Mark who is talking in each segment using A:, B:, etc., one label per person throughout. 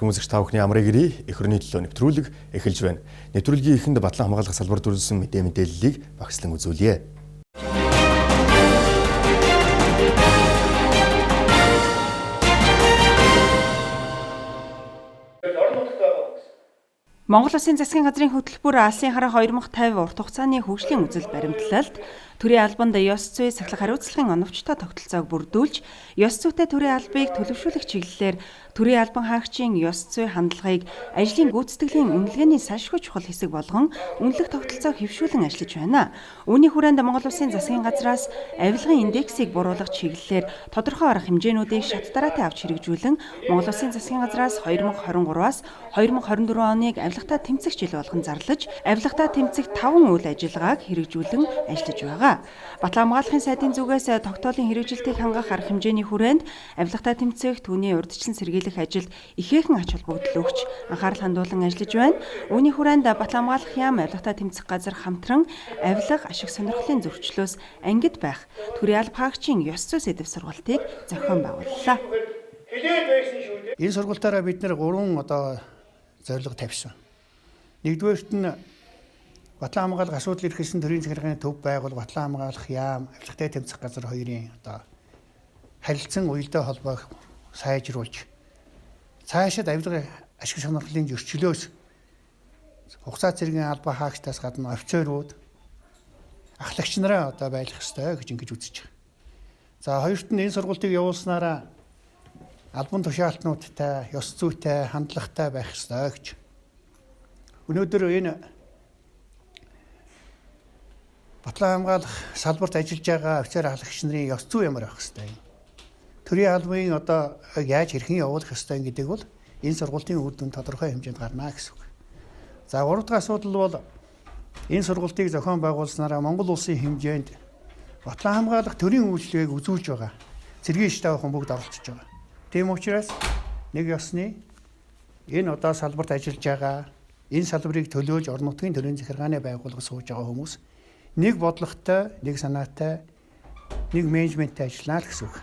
A: Эрхэм үзэгч та бүхний амрыг ирье. Эх орны төлөө нэвтрүүлэг эхэлж байна. Нэвтрүүлгийн эхэнд Батлан хамгаалах салбар дүрэлсэн мэдээллийг багслан үзүүлье.
B: Монгол Улсын засгийн газрын хөтөлбөр Алсын харах 2050 урт хугацааны хөгжлийн үзэл баримтлалд төрийн албанд ёс зүй сахилах хариуцлагын оновчтой тогтолцоог бүрдүүлж, ёс зүйтэй төрийн албыг төлөвшүүлэх чиглэлээр төрийн албан хаагчийн ёс зүй хандлагыг ажлын гүйцэтгэлийн үнэлгээний салшгүй чухал хэсэг болгон үнэлэх тогтолцоог хэвшүүлэн ажиллаж байна. Үүний хүрээнд Монгол Улсын засгийн газраас авилгын индексийг бууруулах чиглэлээр тодорхой арга хэмжээнүүдийг шат дараатай авч хэрэгжүүлэн Монгол Улсын засгийн газраас 2023-аас 2024 оныг авилгатай тэмцэх жил болгон зарлаж, авилгатай тэмцэх 5 үйл ажиллагааг хэрэгжүүлэн ажиллаж байгаа. Батлан хамгаалахын сайдын зүгээс тогтоолын хэрэгжилтийг хангах арга хэмжээний хүрээнд авилгатай тэмцэх, түүний урьдчилан сэргийлэх ажилд ихээхэн ач холбогдол өгч анхаарал хандуулан ажиллаж байна. Үүний хүрээнд Батлан хамгаалах яам авилгатай тэмцэх газар хамтран авилга ашиг сонирхлын зөрчлөөс ангид байх төрийн алба хаагчийн ёс зүй сэдэв сургалтыг зохион байгууллаа.
C: Энэ сургалтаараа бид нэр 3 одоо зорилго тавьсан. Нэгдүгээрт нь Батлан хамгаалах асуудал эрхэлсэн төрийн захиргааны төв байгуул Батлан хамгаалах яам авилгатай тэмцэх газар хоёрын одоо харилцан уялдаа холбоог сайжруулж цаашид авилгын ашиг сонирхлын зөрчлөөс хугацаа цэргийн албан хаагчдаас гадна офицерууд ахлагч нараа одоо байлгах ёстой гэж ингэж үзэж байгаа. За хоёрт нь энэ сургалтыг явуулснараа албан тушаалтнуудтай, ёс зүйтэй, хандлагатай байх ёстой гэж. Өнөөдөр энэ Батлан хамгаалах салбарт ажиллаж байгаа офицер ахлагч нарын ёс зүй ямар байх ёстой юм. Төрийн албан одоо яаж хэрхэн явуулах ёстой гэдэг бол энэ сургалтын үр дүн тодорхой хэмжээнд гарна гэсэн үг. За гурав дахь асуудал бол энэ сургалтыг зохион байгуулснараа Монгол улсын хэмжээнд Батлан хамгаалах төрийн үйлчилгээг үзүүлж байгаа. Цэргийн штабын бүгд оролцож байгаа. Тийм учраас нэг ёсны энэ одоо салбарт ажиллаж байгаа энэ салбарыг төлөөлж орон нутгийн төрийн захиргааны байгууллага сууж байгаа хүмүүс нэг бодлоготой, нэг санаатай, нэг менежменттэй ажиллана л гэсэн үг.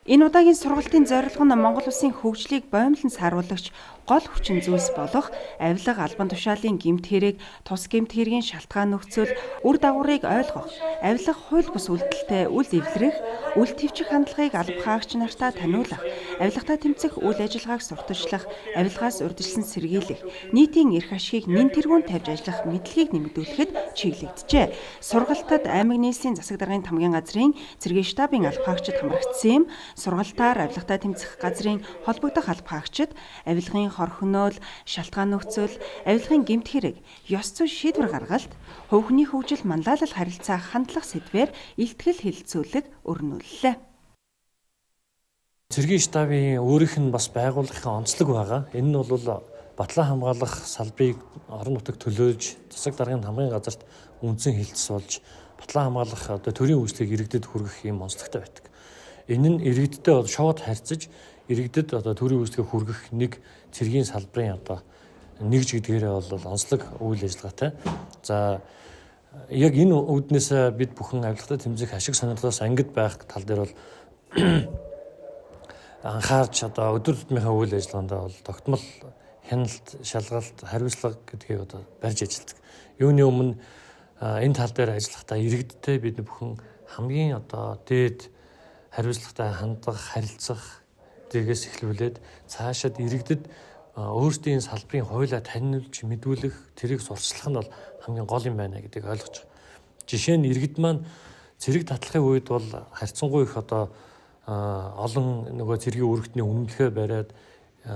B: Энэ удаагийн сургалтын зорилго нь Монгол Улсын хөгжлийг боомлон сааруулагч гол хүчин зүйлс болох авилга, албан тушаалын гэмт хэрэг, тус гэмт хэргийн шалтгаан нөхцөл, үр дагаврыг ойлгох, авилга хууль бус үйлдэлтэй үл эвлэрэх, үл тэвчих хандлагыг алба хаагч нартаа таниулах, авилгатай тэмцэх үйл ажиллагааг сурталчлах, авилгаас урьдчилан сэргийлэх, нийтийн эрх ашигыг нэн тэргүүн тавьж ажиллах мэдлэгийг нэмэгдүүлэхэд чиглэгджээ. Сургалтад аймаг нийслэлийн засаг даргын тамгийн газрын цэргийн штабын алба хаагчид хамрагдсан юм. Сургалтаар авилгатай тэмцэх газрын холбогдох алба хаагчид авилгын хорхиноол, шалтгаан нөхцөл, авилгын гэмт хэрэг, ёс зүй шийдвэр гаргалт, хувь хүний хөгжил манлайлал харилцаа хандлага сэдвээр илтгэл хэлэлцүүлэг өрнүүллээ.
D: Цэргийн штабын өөрийнх нь бас байгууллагын онцлог байгаа. Энэ нь бол Батлан хамгаалах салбарыг орон нутагт төлөөлж, засаг даргын хамгийн газарт үндсэн хилцс болж Батлан хамгаалах одоо төрийн үйлчлэгийг иргэдэд хүргэх юм онцлогтой байдаг. Энэ нь иргэдтэй шууд харьцаж, иргэдэд одоо төрийн үйлчлэгийг хүргэх нэг цэргийн салбарын одоо нэгж гэдгээрээ бол онцлог үйл ажиллагаатай. За яг энэ үүднээс бид бүхэн авилгатай тэмцэх ашиг сонирхлоос ангид байх тал дээр бол анхаарч одоо өдөр тутмынхаа үйл ажиллагаанд бол тогтмол хяналт, шалгалт, хариуцлага гэдгийг одоо барьж ажилладаг. Юуны өмнө энэ тал дээр ажиллахдаа иргэдтэй бид бүхэн хамгийн одоо дээд хариуцлагатай хандах, харилцах дээрээс эхлүүлээд цаашаад иргэдэд өөрсдийн салбарын хуулиа таниулж мэдүүлэх, тэрийг сурталчлах нь бол хамгийн гол юм байна гэдгийг ойлгож байгаа. Жишээ нь иргэд маань цэрэг татлахын үед бол харьцангуй их одоо олон нөгөө цэргийн үүрэгтний үнэмлэхээ бариад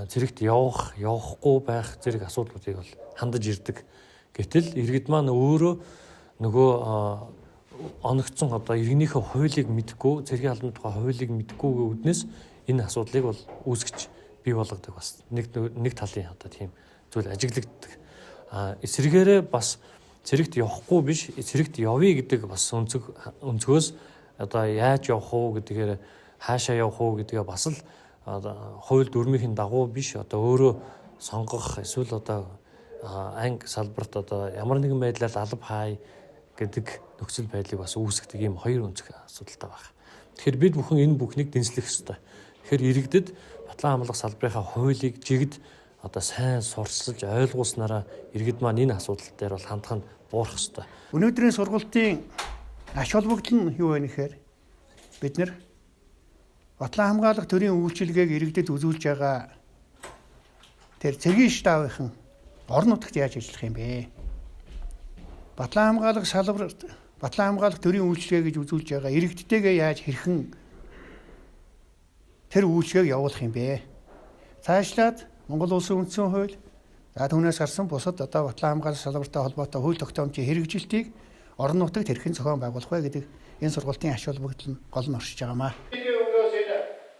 D: цэрэгт явах, явахгүй байх зэрэг асуудлуудыг бол хандаж ирдэг. Гэтэл иргэд маань өөрөө нөгөө оногцсон одоо иргэнийхээ хуулийг мэдэхгүй, цэргийн албаны тухай хуулийг мэдэхгүйгээ үүднээс энэ асуудлыг бол үүсгэж бий болгодог бас нэг талын одоо тийм зүйл ажиглагддаг. А эсрэгээрээ бас цэрэгт явахгүй биш, цэрэгт явъя гэдэг бас өнцгөөс одоо яаж явах уу гэдгээр, хаашаа явах уу гэдгээ бас л хууль дүрмийн дагуу биш одоо өөрөө сонгох эсвэл одоо анги салбарт одоо ямар нэгэн байдлаар алба хай гэдэг нөхцөл байдлыг бас үүсгэдэг ийм хоёр өнцөг асуудалтай байна. Тэгэхээр бид бүхэн энэ бүхнийг дэнслэх ёстой. Тэгэхээр иргэдэд Батлан хамгаалах салбарынхаа хуулийг жигд одоо сайн сурчилж ойлгуулснараа иргэд маань энэ асуудал дээр бол хандах нь буурах ёстой.
C: Өнөөдрийн сургалтын ач холбогдол нь юу вэ гэхээр бид нэр батлан хамгаалах төрийн үйлчилгээг иргэдэд үзүүлж байгаа тэр цэргийн штабынхан орон нутагт яаж ажиллах юм бэ? Батлан хамгаалах салбар, батлан хамгаалах төрийн үйлчилгээ гэж үзүүлж байгаа иргэдтэйгээ яаж хэрхэн тэр үйлчилгээг явуулах юм бэ? Цаашлаад Монгол улсын үндсэн хууль, за түүнээс гарсан бусад одоо батлан хамгаалах салбартай холбоотой хууль тогтоомжийн хэрэгжилтийг орон нутагт хэрхэн зохион байгуулах вэ гэдэг энэ сургалтын ач холбогдол нь гол нь оршиж байгаамаа.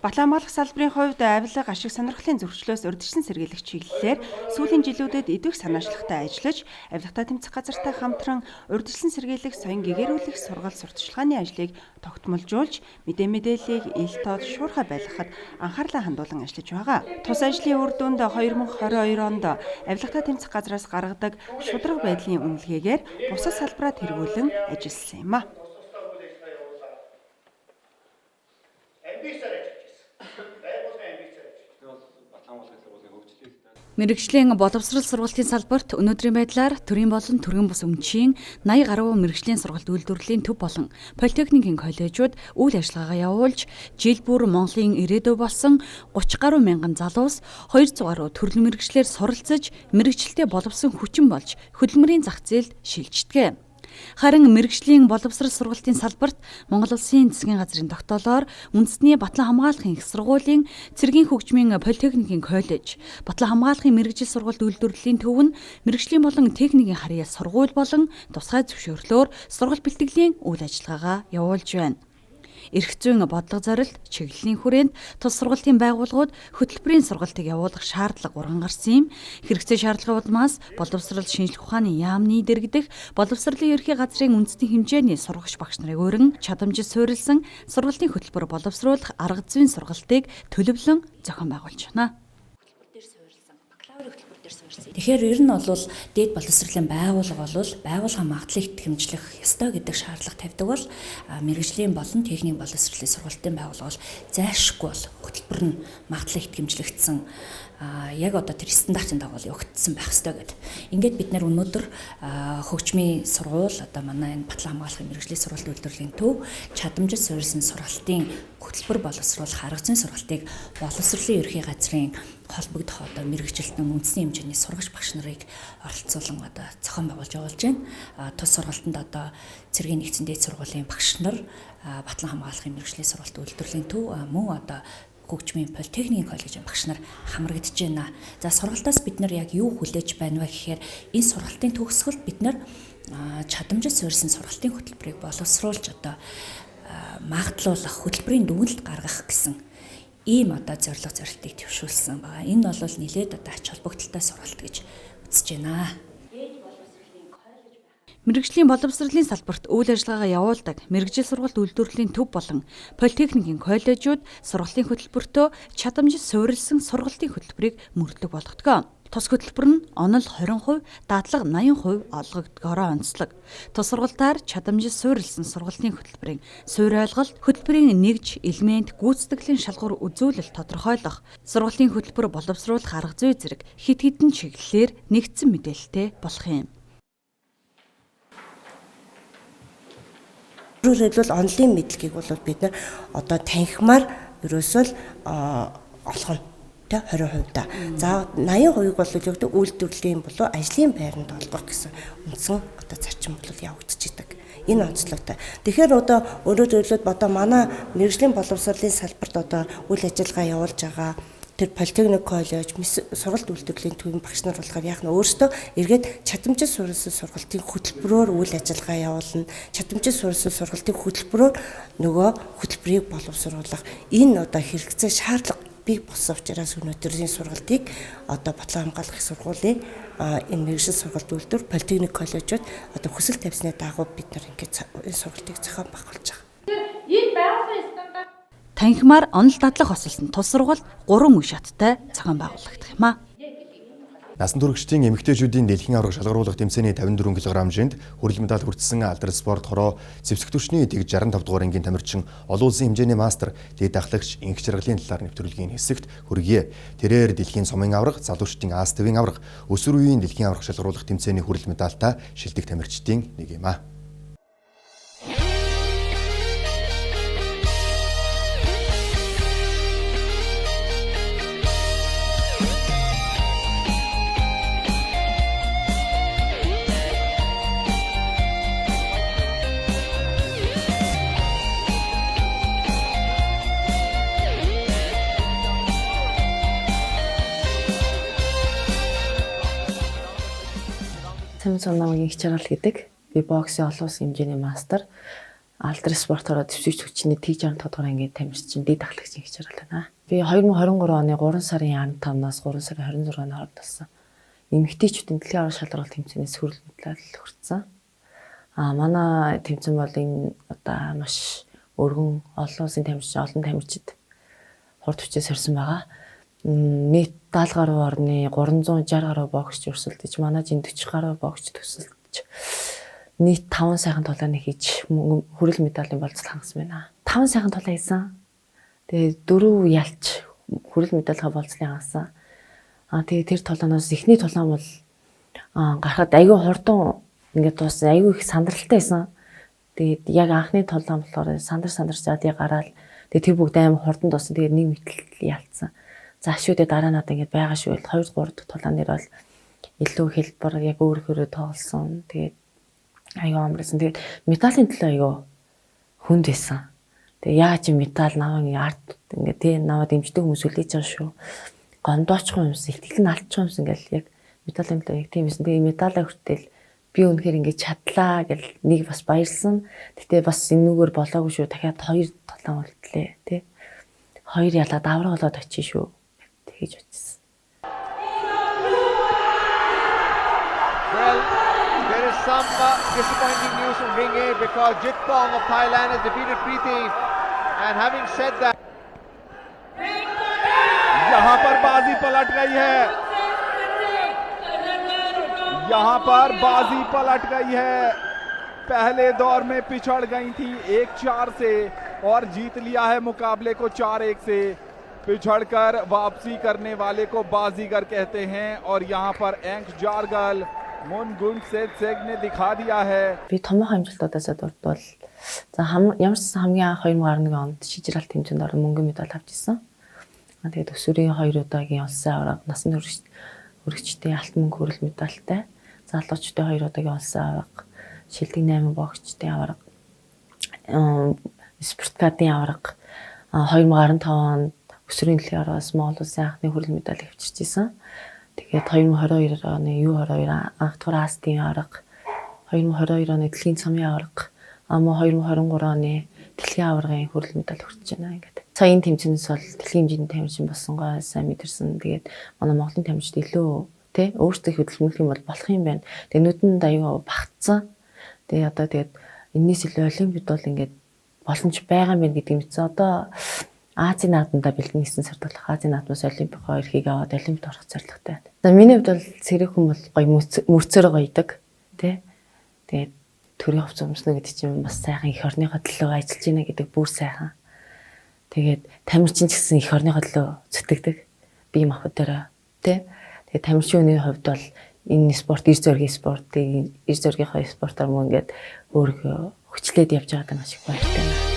B: Батлан хамгаалах салбарын хувьд авилга, ашиг сонирхлын зөрчлөөс урьдчилан сэргийлэх чиглэлээр сүүлийн жилүүдэд идэвх санаачлагтай ажиллаж, авилгатай тэмцэх газартай хамтран урьдчилан сэргийлэх, соён гэгээрүүлэх сургалт сурталчилгааны ажлыг тогтмолжуулж, мэдээ мэдээллийг ил тод шуурхай байлгахад анхаарлаа хандуулан ажиллаж байгаа. Тус ажлын үр дүнд 2022 онд авилгатай тэмцэх газраас гаргадаг шударга байдлын үнэлгээгээр бусад салбараа тэргүүлэн ажилласан юм а.
E: Мэргэжлийн боловсрол сургалтын салбарт өнөөдрийн байдлаар төрийн болон түргэн бус өмчийн 80 гаруй мэргэжлийн сургалт үйлдвэрлэлийн төв болон политехникийн коллежууд үйл ажиллагаагаа явуулж, жил бүр Монголын ирээдүй болсон 30 гаруй мянган залуус 200 гаруй төрөл мэргэжлээр суралцаж, мэргэжилтэд боловсон хүчин болж хөдөлмөрийн зах зээлд шилждэг. Харин мэргэжлийн боловсрол сургалтын салбарт Монгол Улсын засгийн газрын тогтоолоор үндэсний батлан хамгаалахын их сургуулийн цэргийн хөгжмийн политехникийн коллеж, батлан хамгаалахын мэргэжил сургалт үйлдвэрлэлийн төв нь мэргэжлийн болон техникийн харьяа сургууль болон тусгай зөвшөөрлөөр сургалт бэлтгэлийн үйл ажиллагаагаа явуулж байна. Эрх зүйн бодлого зорилт чиглэлийн хүрээнд тус сургалтын байгууллагууд хөтөлбөрийн сургалтыг явуулах шаардлага урган гарсан юм. Хэрэгцээ шаардлагын улмаас боловсрол шинжлэх ухааны яамны дэргэдэх боловсролын ерхий газрын үндэсний хэмжээний сургагч багш нарыг өрн чадамжид суурилсан сургалтын хөтөлбөр боловсруулах арга зүйн сургалтыг төлөвлөн зохион байгуулж байна.
F: Тэгэхээр ер нь бол дээд боловсролын байгууллага бол байгууллагын магадлалыг итгэмжлэх ёстой гэдэг шаардлага тавьдаг бол мэргэжлийн болон техникийн боловсролын сургалтын байгууллага бол зайлшгүй бол хөтөлбөр нь магадлалыг итгэмжлэгдсэн яг одоо тэр стандартын дагуу явагдсан байх ёстой гэдэг. Ингээд бид нэр өнөөдөр хөгжмийн сургууль одоо манай энэ батлан хамгаалахын мэргэжлийн сургалт үйлдвэрлэлийн төв чадамжид суурилсан сургалтын хөтөлбөр боловсруулах арга зүйн сургалтыг боловсролын ерхий газрын холбогдох одоо мэргэжилтэн үндэсний хэмжээний сурагч багш нарыг оролцуулан одоо зохион байгуулж явуулж байна. Тус сургалтанд одоо цэргийн нэгдсэн дээд сургуулийн багш нар, батлан хамгаалахын мэргэжлийн сургалт үйлдвэрлэлийн төв мөн одоо хөгжмийн политехникийн коллежийн багш нар хамрагдаж байна. За сургалтаас бид нар яг юу хүлээж байна вэ гэхээр энэ сургалтын төгсгөлд бид нар чадамжид суурилсан сургалтын хөтөлбөрийг боловсруулж одоо магадлуулах, хөтөлбөрийн дүгнэлт гаргах гэсэн ийм одоо зорилго зорилтыг төвшүүлсэн байгаа. Энэ бол нэлээд одоо ач холбогдолтой сургалт гэж үзэж байна.
E: Мэргэжлийн боловсролын салбарт үйл ажиллагаагаа явуулдаг мэргэжил сургалт үйлдвэрлэлийн төв болон политехникийн коллежууд сургалтын хөтөлбөртөө чадамжид суурилсан сургалтын хөтөлбөрийг мөрдөг болгодог. Тус хөтөлбөр нь онол 20%, дадлага 80% олгогдгоороо онцлог. Тус сургалтаар чадамжид суурилсан сургалтын хөтөлбөрийн суурь ойлголт, хөтөлбөрийн нэгж, элемент, гүйцэтгэлийн шалгуур үзүүлэлт тодорхойлох, сургалтын хөтөлбөр боловсруулах арга зүй зэрэг хэд хэдэн чиглэлээр нэгдсэн мэдээлэлтэй болох юм.
G: Өөрөөр хэлбэл онлын мэдлэгийг бол бид нар одоо танхимаар ерөөсөө л олох нь 20% та. За 80%-ыг бол юу гэдэг үйлдвэрлэлийн болов ажлын байранд олгох гэсэн үндсэн одоо зарчим бол явагдчихдаг. Энэ онцлогтой. Тэгэхээр одоо өөрөөр хэлбэл одоо манай мэргэжлийн боловсролын салбарт одоо үйл ажиллагаа явуулж байгаа тэр политехник коллеж, сургалт үйлдвэрлэлийн төвийн багш нар болохоор яг нь өөрсдөө эргээд чадамжид суурилсан сургалтын хөтөлбөрөөр үйл ажиллагаа явуулна. Чадамжид суурилсан сургалтын хөтөлбөрөөр нөгөө хөтөлбөрийг боловсруулах энэ одоо хэрэгцээ шаардлага бий болсон учраас өнөөдрийн сургалтыг одоо батлан хамгаалах сургуулийн энэ мэргэжил сургалт үйлдвэр политехник коллежууд одоо хүсэл тавьсны дагуу бид нар ингээд энэ сургалтыг зохион байгуулж байгаа.
H: Энэ байгууллагын стандарт
E: Танхимаар онол дадлах хосолсон тус сургалт 3 үе шаттай зохион байгуулагдах юм а.
A: Насан туршидын эмэгтэйчүүдийн дэлхийн аварга шалгаруулах тэмцээний 54 кг-нд хүрэл медаль хүртсэн алдар спорт хороо зэвсэг түвшний тэг 65 дугаар ангийн тамирчин олон улсын хэмжээний мастер дээд ахлагч инх жаргалын талаар нэвтрүүлгийн хэсэгт хүргье. Тэрээр дэлхийн сумын аварга, залуучдын Аз тивийн аварга, өсвөр үеийн дэлхийн аварга шалгаруулах тэмцээний хүрэл медальтай шилдэг тамирчдын нэг юм а.
I: Самсон намайг их чаргал гэдэг. Би боксын олон улсын хэмжээний мастер. Алдар спортоор дэвсгэж хүчний Т65 дугаар ангийн тамирчин, дэд ахлагч их чаргал байна. Би 2023 оны 3 сарын 15-наас 3 сарын 26-ны хооронд болсон. Эмэгтэйчүүдийн дэлхийн аварга шалралт тэмцээнээс хүрэл медаль хүртсэн. Манай тэмцээн бол энэ удаа маш өргөн олон улсын тамирчин, олон тамирчид хурд хүчээ сорьсон байгаа. Нийт 70 гаруй орны 360 гаруй боксч өрсөлдөж, манай жин 40 гаруй боксч төсөлдөж нийт 5 сайхан тулааны хийж хүрэл медалийн болцол хангасан байна. 5 сайхан тулаан хийсэн. Тэгээ 4 ялч хүрэл медалийн болцлыг хангасан. Тэгээ тэр тулаанаас эхний тулаан бол гарахад айгүй хурдан ингээд дууссан. Айгүй их сандралтай байсан. Тэгээд яг анхны тулаан болохоор сандарч яг гараал. Тэгээ тэр бүгд аим хурдан дууссан. Тэгээд нэг мэтэл ялцсан. За шүү дээ дараа надад ингэж байгаа шүү. 2 3 дахь тулаан дээр бол илүү хэлбэр яг өөрөөрөө тоглосон. Тэгээд аюу амарсан. Тэгээд медалийн төлөө аюу хүнд байсан. Тэгээд яаж чи медаль намайг ард ингэ тий намайг дэмждэг хүмүүс үлээж байгаа шүү. Гондоочихсон юмсан, ихтгэл нь алдчихсан юмсан гэл яг медалийн төлөө яг тийм байсан. Тэгээд медалаа хүртэл би үнэхээр ингэ чадлаа гэл нэг бас баярлсан. Гэтэ бас энүүгээр болоогүй шүү. Дахиад 2 тулаан үлдлээ тий. 2 ялаад авраг болоод очие шүү. Гэж утсан.
J: Well, there is some disappointing news from Ring A because Jitpong of Thailand has defeated Preeti, and having said that,
K: यहाँ पर बाजी पलट गई है. यहाँ पर बाजी पलट गई है. पहले दौर में पिछड़ गई थी 1-4 से और जीत लिया है मुकाबले को 4-1 से. पिछड़कर वापसी करने वाले को बाजीगर कहते हैं और यहाँ पर एंक जारगल मुनगुन सेग ने दिखा दिया है.
I: Би томоохон амжилтуудаас дурдвал за ямар ч хамгийн анх 2011 онд шижиралт тэмцээнд орон мөнгөн медаль авч ирсэн. Тэгээд өсвөрийн 2 удаагийн улсын аварга, насан турш өргөчдийн алт мөнгө хүрэл медальтай, залуучдын 2 удаагийн улсын аварга, шилдэг 8 богчдын аварга, спорткадын аварга, 2015 онд өсвөрийн дэлхийн аваргаас Монгол улсын анхны хүрэл медаль авчирч ирсэн. Тэгээд 2022 оны U22 анх дугаар Азийн аварга, 2022 оны дэлхийн цамын аварга, 2023 оны дэлхийн аваргын хүрэл медаль хүртэж байна ингээд. Сая энэ тэмцээнээс бол дэлхийн хэмжээний тамирчин болсонгоо сайн мэдэрсэн. Тэгээд манай Монголын тамирчид илүү тэ өөрсдөө хөдөлмөрлөх юм бол болох юм байна. Тэгээд нүдэнд аюу багтсан. Тэгээд одоо тэгээд энэс илүү олимпиад бол ингээд боломж байгаа юм байна гэдгийг мэдсэн. Одоо Азийн наадамдаа бэлдэнэ гэсэн сард болох Азийн наадмаас олимпийн эрхийг аваад олимпиад орох зорилготой байна. За миний хувьд бол сэрэг хүн бол гоё мөрцөөрөө гоёдаг тий. Тэгээд төрийн хувцас өмснө гэдэг чинь бас сайхан эх орныхоо төлөө ажиллаж байна гэдэг бүр сайхан. Тэгээд тамирчин ч гэсэн эх орныхоо төлөө зүтгэдэг. Бие махбодороо тий. Тэгээд тамирчин хүний хувьд бол энэ спорт эр зөргийн спортыг эр зөргийнхоо спортоор мөн ингээд өөрийнхөө хүчлээд явж байгаадаа маш их баяртай байна.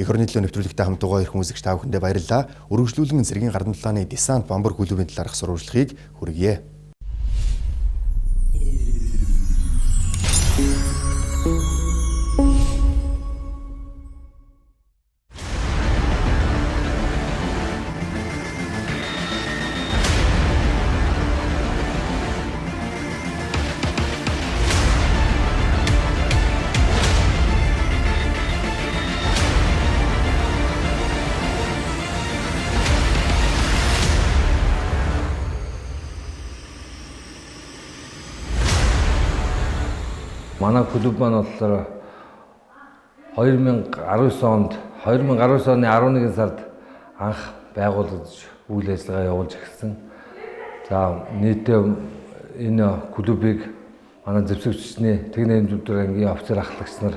A: Эх орны төлөө нэвтрүүлэгтэй хамт байгаа эрхэм үзэгч та бүхэндээ баярлалаа. Үргэлжлүүлэн цэргийн гардан дулааны десант бамбар клубын талаарх сурвалжлагыг хүргье.
L: Манай клуб маань болохоор 2019 онд 2019 оны 11 сард анх байгуулагдаж үйл ажиллагаа явуулж эхэлсэн. За нийтдээ энэ клубыг манай зэвсэг хүчний техникийн зүвтер ангийн офицер ахлагч нар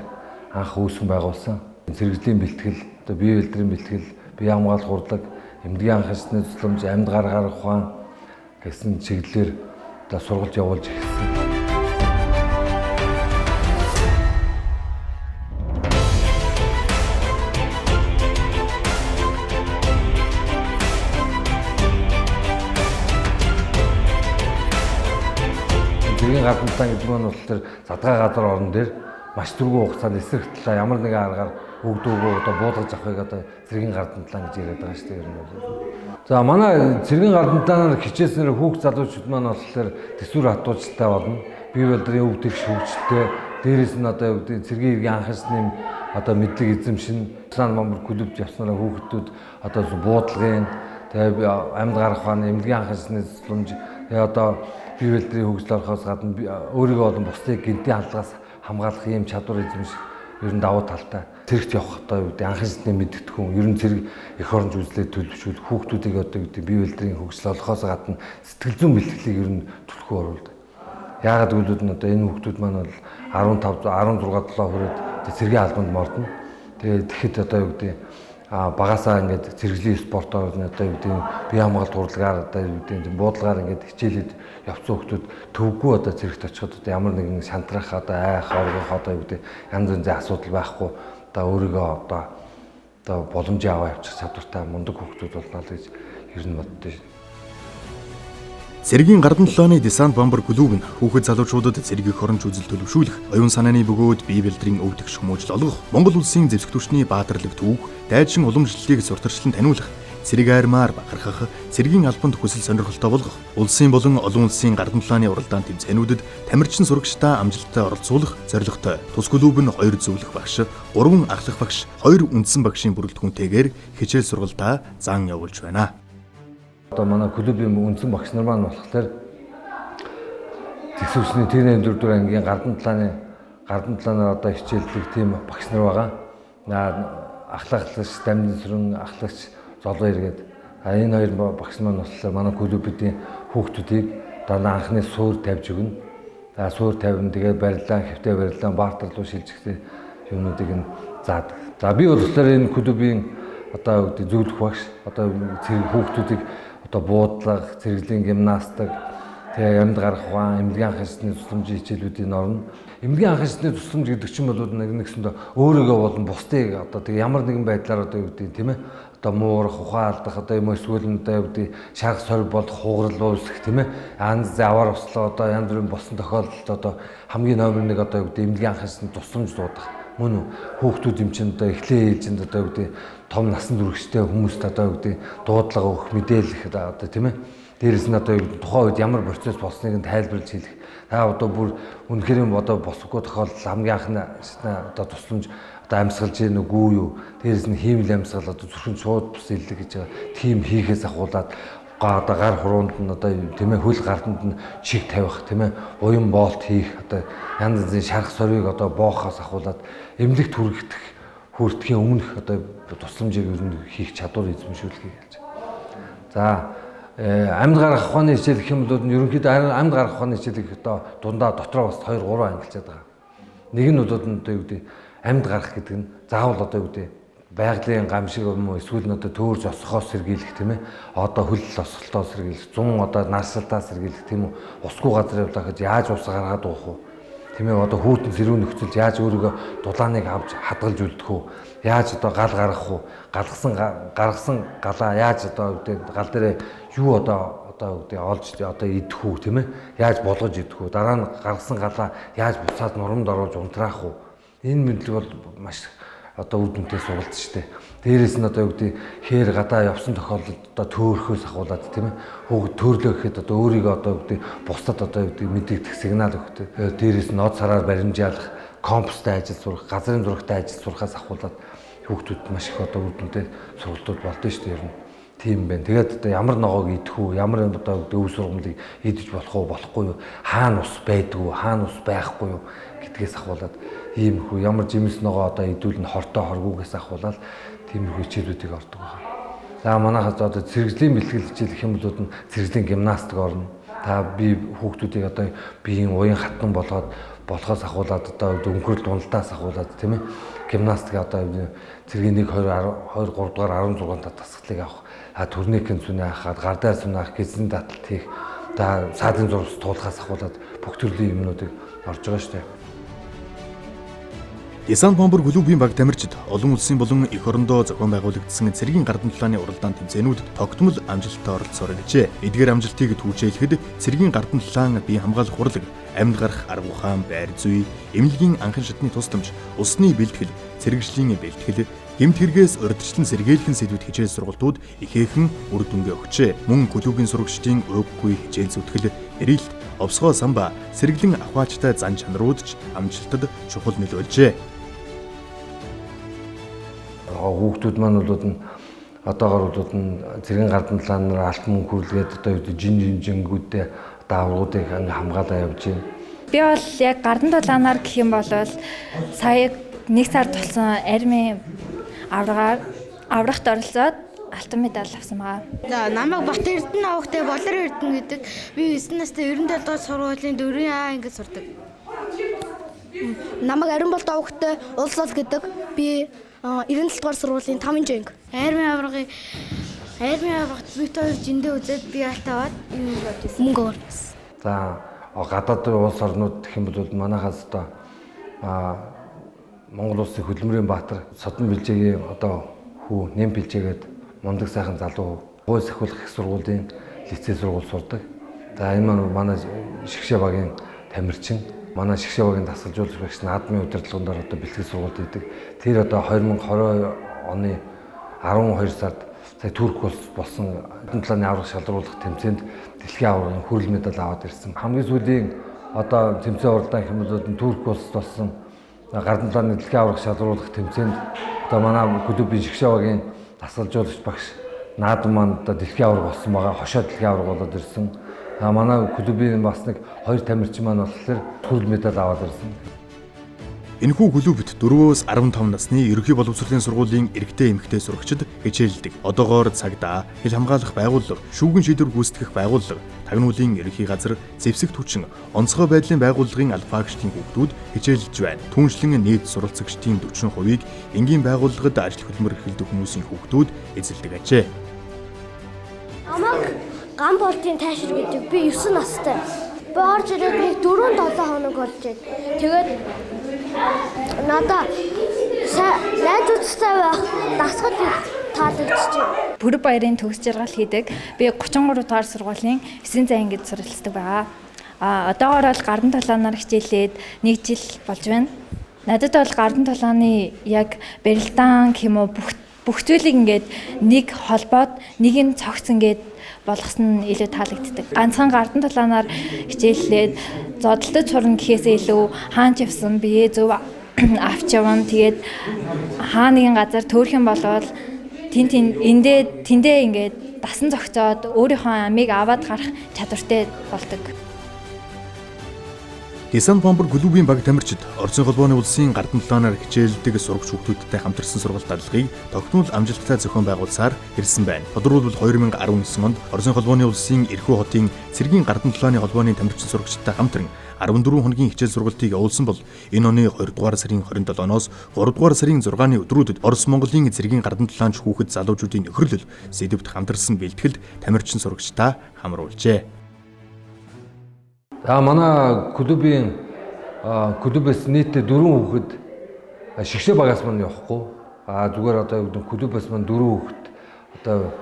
L: анх үүсгэн байгуулсан. Сэргэжлийн бэлтгэл, одоо бие бэлтрийн бэлтгэл, бие хамгаалах урлаг, эмнэлгийн анх анхны тусламж, амьд гаргаар ухаан гэсэн чиглэлээр одоо сургалт явуулж эхэлсэн. Цэргийн гардан талаан гэдэг нь болохоор задгай газар орон дээр маш түргэн хугацаанд эсрэг талаа ямар нэгэн аргаар өгдөгөө одоо буулгаж авахыг одоо цэргийн гардан талаан гэж яриад байгаа шүү дээ. Ер нь бол. За манай цэргийн гардан талаанаар хичээснээр хүүхд залуучууд маань болохоор төсвөр хатуучлалтай болно. Бие болдрын өв тэгш хөгжилтэй. Дээрээс нь одоо юу гэдэг цэргийн иргэн анхаарсны одоо мэдлэг эзэмшин Сан мамбар клубт явснараа хүүхдүүд одоо буудлагын тэгээ амьд гарах ухааны эмнэлгийн анхаарсны тусламж тэгээ одоо бие бэлдрийн хөгжил орохоос гадна өөрийгөө болон бусдыг гэнтийн халдлагаас хамгаалах ийм чадвар эзэмших ер нь давуу талтай. Цэрэгт явах одоо юу гэдэг анхны шатны мэдгэдэггүй ер нь цэрэг эх оронч үзлээ төлөвшүүл хүүхдүүдийг одоо юу гэдэг бие бэлдрийн хөгжил олохоос гадна сэтгэл зүйн бэлтгэлийг ер нь түлхүү оруулдаг. Яагаад гэвэл нь одоо энэ хүүхдүүд маань бол 15 16 7 хүрээд цэргийн албанд мордно. Тэгээд тэгэхэд одоо юу гэдэг багасаа ингээд цэргэлийн спортоор одоо юу гэдэг бие хамгаалалт урлагаар одоо юу гэдэг буудлагаар ингээд хичээлээд явцсан хүмүүс төвгүй одоо цэрэгт очиход одоо ямар нэгэн шантрах одоо айх оргох одоо юу гэдэг янз янзын асуудал байхгүй одоо өөрийгөө одоо боломжийн аваа явчих чадвартай мундаг хүмүүс болно л гэж ер нь боддоо.
A: Цэргийн гардан толооны десант бомбер клуб нь хүүхэд залуучуудад цэрэг эх оронч үзэл төлөвшүүлэх, оюун санааны бөгөөд бие бэлдрийн өв тэгш хүмүүжил олгох, Монгол улсын зэвсэг түвшний баатарлаг түүх, дайчин уламжлалыг сурталчлан таниулах, цэрэг армаар бахархах, цэргийн албанд хүсэл сонирхолтой болгох, улсын болон олон улсын гардан толооны уралдаан тэмцээнүүдэд тамирчин сурагчдаа амжилттай оролцуулах зорилготой. Тус клуб нь 2 зөвлөх багш, 3 ахлах багш, 2 үндсэн багшийн бүрэлдэхүүнтэйгээр хичээл сургалтаа зан явуулж байна.
L: Одоо манай клубын үндсэн багш нар маань болохоор зэвсэгчний техникийн дөрөвдүгээр ангийн гардан талаанаар одоо хичээлдэг тийм багш нар байгаа. Ахлагч Дамжин сүрэн, ахлагч Золоо эргээд энэ хоёр багш маань болохоор манай клубын хүүхдүүдийг дандаа анхны суур тавьж өгнө. За суур тавина, тэгээ барилаа, хэвтэ барилаа, бартер руу шилжихтэй юмнуудыг нь заадаг. За би болохоор энэ клубын одоо зөвлөх багш, одоо цэрэг хүүхдүүдийг одоо буудлага, цэргэлийн гимнастик, тэгээ амьд гарах ухаан, эмнэлгийн анх анхны тусламжийн хичээлүүдийн орно. Эмнэлгийн анх анхны тусламж гэдэг чинь бол нэг нэгсэндээ өөрийгөө болон бусдыг одоо тэг ямар нэгэн байдлаар одоо юу гэдэг тийм ээ одоо муурах, ухаан алдах, одоо юм эсвэл нь одоо юу гэдэг шарх сорь болох, хугарал үүсэх тийм ээ янз бүрийн аваар услаа одоо янз бүрийн болсон тохиолдолд одоо хамгийн номер 1 одоо юу гэдэг эмнэлгийн анх анхны тусламж дуудах. Мөн үү хүүхдүүд юм чинь одоо эхлээ ээлжинд одоо юу гэдэг том насан туршидтэй хүмүүст одоо юу гэдэг дуудлага өгөх, мэдээлэх одоо тийм ээ. Дээрээс нь одоо тухайн үед ямар процесс болсныг нь тайлбарлаж хэлэх. Та одоо бүр үнэхээр юм одоо босгүй тохиолдол хамгийн анхны одоо тусламж одоо амьсгалж гин үгүй юу. Дээрээс нь хиймэл амьсгал одоо зүрхэн шууд бус илдэг гэж байгаа. Тийм хийхээс ахуулаад одоо гар хуруунд нь одоо тийм ээ хөл гарданд нь чиг тавих тийм ээ уян боолт хийх одоо янз янзын шарх сорвийг одоо боохоос ахуулаад эмнэлэгт хүргэх хүртэхийн өмнөх одоо тусламжийг ер нь хийх чадвар эзэмшүүлэхийг хэлж байна. За амьд гарах ухааны хичээл гэх юм бол ерөнхийдөө амьд гарах ухааны хичээлийг одоо дундаа дотроо бас 2 3 ангилчаад байгаа. Нэг нь бол одоо юу гэдэг амьд гарах гэдэг нь заавал одоо юу гэдэг байгалийн гам шиг юм уу эсвэл нь одоо төөрж осхоос сэргийлэх тийм ээ одоо хөл осголтоос сэргийлэх, зун одоо нарсалтаас сэргийлэх тийм үү усгүй газар явлаа гэж яаж ус гаргаад уух вэ? Тийм ээ одоо хүүтэн сэрүүн нөхцөлд яаж өөрийгөө дулааныг авч хадгалж үлдэх үү? Яаж одоо гал гаргах уу? Гаргасан галаа яаж одоо гал дээрээ юу одоо гэдэг олж одоо идэх үү тийм ээ? Яаж болгож идэх үү? Дараа нь гаргасан галаа яаж буцаад нурамд оруулж унтраах уу? Энэ мэдлэг бол маш одоо үр дүнтэй сургалт шүү дээ. Дээрээс нь одоо юу гэдэг хээр гадаа явсан тохиолдолд одоо төөрөхөөс ахуулаад тийм ээ хүүхэд төрлөө гэхэд одоо өөрийгөө одоо юу гэдэг бусдад одоо юу гэдэг мэдэгдэх сигнал өгдөг. Дээрээс нь од сараар баримжаалах, компостой ажил сурах, газрын зурагтай ажил сурахаас ахуулаад хүүхдүүд маш их одоо үр дүнтэй сургалтууд болдсон шүү дээ ер нь. Тийм байна. Тэгээд одоо ямар ногоог идэх үү, ямар одоо өв сургамлыг идэж болох уу, болохгүй юу, хаана ус байдгүй, хаана ус байхгүй юу гэдгээс ахуулаад иймэрхүү ямар жимс ногоо одоо идвэл нь хортой хоргүйгээс ахуулаад тиймэрхүү хичээлүүдийг ордог байна. За манайхаас одоо цэрэгжлийн бэлтгэл хичээл гэх юм бол нь цэрэгжлийн гимнастик орно. Та би хүүхдүүдийг одоо биеийн уян хатан болгоод болохоос ахуулаад одоо дөнгөрөл дуналтаас ахуулаад тийм гимнастик одоо цэргийн 1 2 2 3 дугаар 16 та дасгалыг авах, турникийн сүнэ хахад, гардаар сүнэ авах, гизэн таталт хийх, та саадын зурс туулахаас ахуулаад бүх төрлийн юмнуудыг орж байгаа шүү дээ.
A: Десант бомбер клубын баг тамирчид олон улсын болон эх орондоо зохион байгуулагдсан цэргийн гардан тулааны уралдаан тэмцээнүүдэд тогтмол амжилттай оролцсоор гэжээ. Эдгээр амжилтыг түүжээлэхэд цэргийн гардан тулаан бие хамгаалах урлаг, амьд гарах арга ухаан, байр зүй, эмнэлгийн анхан шатны тусламж, усны бэлтгэл, цэрэгжлийн бэлтгэл, гэмт хэрэгээс урьдчилан сэргийлэх сэдвүүд хичээл сургалтууд ихээхэн үр дүнгээ өгчээ. Мөн клубын сурагчдын уйггүй хичээл зүтгэл, эрэлт, овсгоо самба, сэргэлэн ахуйчтай зан чанарууд ч амжилтад чухал нөлөөлжээ.
L: Хүүхдүүд маань бол нь одоогор бол нь цэргийн гардан тулаанаар алт мөнгө хүрлгээд одоо юу жин жин жингүүдтэй одоо аврагуудыг ингээ хамгаалаа явж байна.
M: Би бол яг гардан тулаанаар гэх юм бол сая 1 сар тулсан армийн аврагт оролцоод алтан медаль авсан байгаа.
N: За намайг Бат Эрдэнэ авахтай Болор Эрдэнэ гэдэг. Би 9 настай 97 дугаар сургуулийн 4 А ангид сурдаг.
O: Намайг Ариун болд авахтай Улс ол гэдэг. Би 97 дугаар сургуулийн 5 анги.
N: Армийн аврагт бид хоёр жиндээ үзээд би алт аваад юм болж ирсэн.
O: Мөнгө оруулсан.
L: За гадаад улс орнууд гэх юм бол манайхаас одоо Монгол улсын хөдөлмөрийн баатар Содон Билжээгийн одоо хүү Нэм Билжээгээд мундаг сайхан залуу гуй сахиулах их сургуулийн лицей сургууль сурдаг. За энэ маань манай шигшээ багийн тамирчин, манай шигшээ багийн дасгалжуулагч багш наадмын удирдлагын дор одоо бэлтгэл сургуульд идэг. Тэр одоо 2020 оны 12 сард сая Турк улс болсон талааны аврах шалруулах тэмцээнд дэлхийн аваргын хүрэл медаль аваад ирсэн. Хамгийн сүүлийн одоо тэмцээн уралдаан гэх юм бол Турк улс болсон гардан талааны дэлхийн аврах шалруулах тэмцээнд одоо манай клубын шигшээ багийн дасгалжуулагч багш наадам маань одоо дэлхийн аварга болсон байгаа. Хошоо дэлхийн аварга болоод ирсэн. Манай клубын бас нэг 2 тамирчин маань болохоор хүрэл медаль аваад ирсэн.
A: Энэхүү клубт 4-өөс 15 насны ерөнхий боловсролын сургуулийн эрэгтэй эмэгтэй сурагчид хичээлдэг. Одоогоор цагдаа, хил хамгаалах байгууллага, шүүгэн шийдвэр гүйцэтгэх байгууллага, тагнуулын ерөнхий газар, зэвсэг түвшин, онцгой байдлын байгууллагын алфаагчдын хүүхдүүд хичээлж байна. Түүнчлэн нийт суралцагчдын 40%-ийг энгийн байгууллагад ажил хөдөлмөр эрхэлдэг хүмүүсийн хүүхдүүд эзэлдэг ажээ.
O: Намайг Гам болдын тайшир гэдэг. Би 9 настай. Би орж ирээд нэг 4-7 хоног болж байна. Тэгээд надаа найзуудтай байх дасгал таалагдчихэв.
M: Бүрэг баярын төгс жаргал хийдэг. Би 33 дугаар сургуулийн 9 зай ангид суралцдаг байгаа. Одоогоор бол гардан тулаанаар хичээлээд 1 жил болж байна. Надад бол гардан тулааны яг барилдаан гэх юм уу бүх зүйлийг ингээд нэг холбоод нэг юм цогц ингээд болгосон нь илүү таалагддаг. Ганцхан гардан тулаанаар хичээллээд зодтолтод сурна гэхээсээ илүү хаанч явсан бие зөв авч явна. Тэгээд хаа нэгэн газар төөрөх юм болвол тэндээ ингээд дасан зохицоод өөрийнхөө амийг аваад гарах чадвартай болдог.
A: Десант бомбер клубын баг тамирчид Оросын холбооны улсын гардан тулаанаар хичээлдэг сурагч хүүхдүүдтэй хамтарсан сургалт дадлагыг тогтмол амжилттай зохион байгуулсаар ирсэн байна. Тодорхойлбол 2019 онд Оросын холбооны улсын Эрхүү хотын цэргийн гардан тулааны холбооны тамирчин сурагчидтай хамтран 14 хоногийн хичээл сургалтыг явуулсан бол энэ оны 2 дугаар сарын 27-оноос 3 дугаар сарын 6-ны өдрүүдэд Орос Монголын цэргийн гардан тулаанч хүүхэд залуучуудын нөхөрлөл сэдэвт хамтарсан бэлтгэлд тамирчин сурагчдаа хамруулжээ.
L: За манай клубын клубээс нийтдээ 4 хүүхэд шигшээ багаас маань явахгүй. Зүгээр одоо юу гэдэг клубээс маань 4 хүүхэд одоо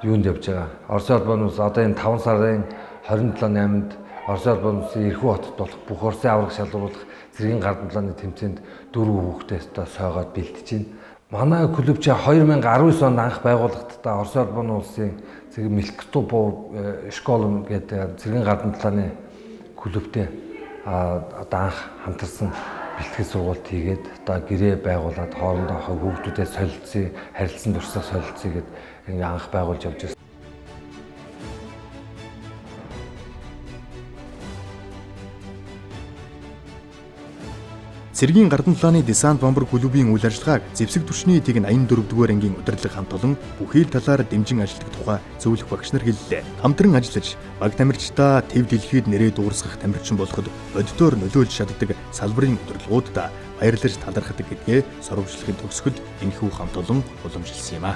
L: юунд явж байгаа. Оросын холбооны улс одоо энэ 5 сарын 27 8-нд Оросын холбооны улсын Эрхүү хотод болох бүх Оросын аврах шалруулах цэргийн гардан тулааны тэмцээнд 4 хүүхдээ одоо сойгоод бэлтэж байна. Манай клуб чи 2019 онд анх байгууллагадаа Оросын холбооны улсын цэрэг Мелктопов школ гэдэг цэргийн гардан тулааны клубтэй одоо анх хамтарсан бэлтгэл сургалт хийгээд одоо гэрээ байгуулад хоорондоо хүүхдүүдэд солилцъё, харилцан туршлага солилцъё гэд ингээ анх байгуулж явж байсан.
A: Цэргийн гардан тулааны десант бомбер клубын үйл ажиллагааг зэвсэг түвшний тэг 84 дугаар ангийн удирдлага хамт олон бүхий л талаар дэмжин ажилладаг тухай зөвлөх багш нар хэллээ. Хамтран ажиллаж баг тамирчдаа төв дэлхийд нэрээ дуурсгах тамирчин болоход бодитоор нөлөөлж чаддаг салбарын удирдлагуудаа баярлаж талархдаг гэдгээ сурвалжлагын төгсгөлд энэхүү хамт олон уламжилсан юм а.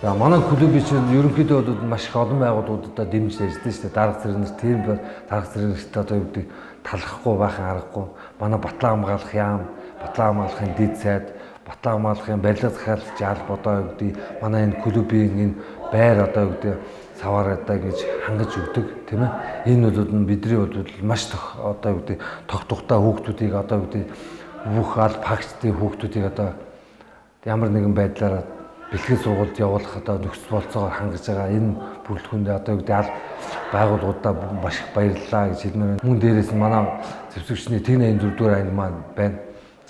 L: За манай клуб чинь ерөнхийдөө бол маш их олон байгууллагуудад дэмжиж ажилладаг шүү дээ. Дарга зэрэг тийм дарга зэрэгт одоо юу гэдэг талахгүй байхын аргагүй. Манай Батлан хамгаалах яам, Батлан хамгаалахын дэд сайд, Батлан хамгаалахын барилга захиалагч алба одоо юу гэдэг манай энэ клубын энэ байр одоо юу гэдэг саваар одоо ингэж хангаж өгдөг тийм ээ. Энэ бол нь бидний бол маш одоо юу гэдэг тогтвортой хүүхдүүдийг одоо юу гэдэг бүх аль багчдын хүүхдүүдийг одоо ямар нэгэн байдлаар бэлтгэл сургуульд явуулах одоо нөхцөл болцоогоор хангаж байгаа энэ бүрэлдэхүүндээ одоо юу гэдэг аль байгууллагуудаа маш их баярлалаа гэж хэлмээр байна. Мөн дээрээс нь манай зэвсэгчний тэг 84 дугаар анги маань байна.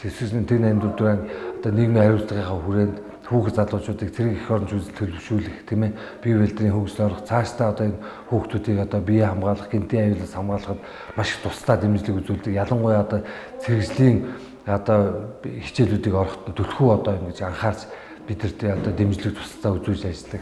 L: Зэвсэгчний тэг 84 дугаар анги одоо нийгмийн хариуцлагынхаа хүрээнд хүүхэд залуучуудыг цэрэг эх оронч үзэл төлөвшүүлэх тийм ээ бие бэлдрийн хөгжил орох цаашдаа одоо энэ хүүхдүүдийг одоо бие хамгаалах, гэмтийн аюулаас хамгаалахад маш их тусдаа дэмжлэг үзүүлдэг. Ялангуяа одоо цэрэгжлийн одоо хичээлүүдийг ороход түлхүү одоо ингэж анхаарч бидэрт одоо дэмжлэг тусдаа үзүүлж ажилладаг.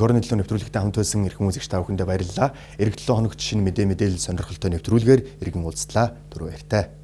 A: Эх орны төлөө нэвтрүүлэгтэй хамт байсан эрхэм үзэгч та бүхэндээ баярлалаа. Ирэх 7 хоногт шинэ мэдээ мэдээлэл сонирхолтой нэвтрүүлгээр иргэн уулзлаа. Түр баяртай.